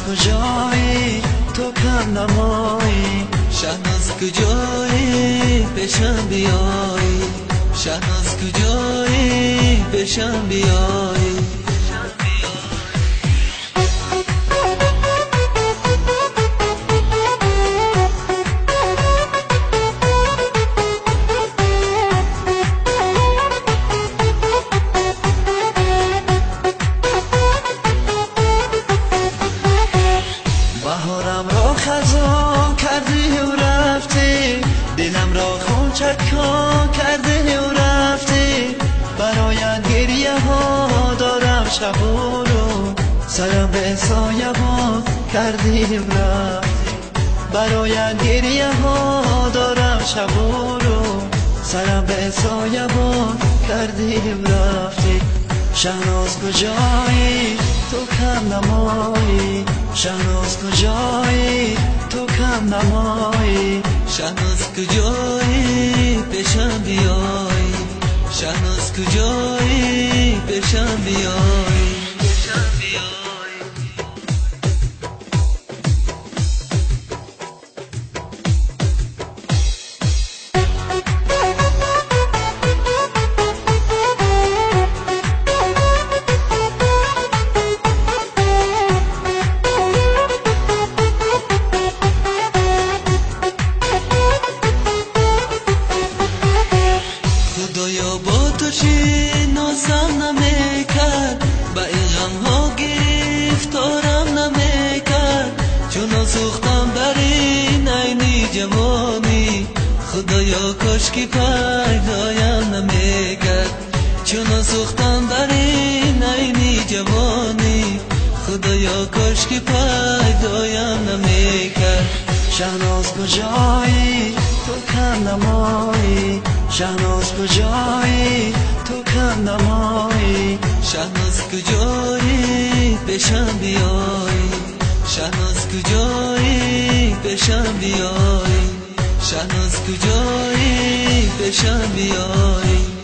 کجایی تو کم نمایی، شهناز کجایی پیشم بیایی، شهناز کجایی پیشم بیایی. بهارم را خزان کردی و رفتی، دلم را خون چکان کردی و رفتی. برایت گریه ها دارم شب و روز، سرم به سایبان کردی و رفتی. برایت گریه ها دارم شب و روز، سرم به سایبان کردی و رفتی. شهناز کجایی تو کم نمایی، شهناز کجایی تو کم نمایی، شهناز کجایی پیشم بیایی، شهناز کجایی پیشم بیایی. خدایا با تو شناسم نمیکرد، به این غمها گرفتارم نمیکرد. چون سوختم بر این عینی جوانی، خدایا کاش که پیدایم نمیکرد. چون سوختم بر این عینی جوانی، خدایا کاش که پیدایم نمیکرد. شهناز کجایی تو کم نمایی، شهناز کجایی تو کم نمایی، شهناز کجایی پیشم بیایی، شهناز کجایی پیشم بیایی، شهناز کجایی پیشم بیایی.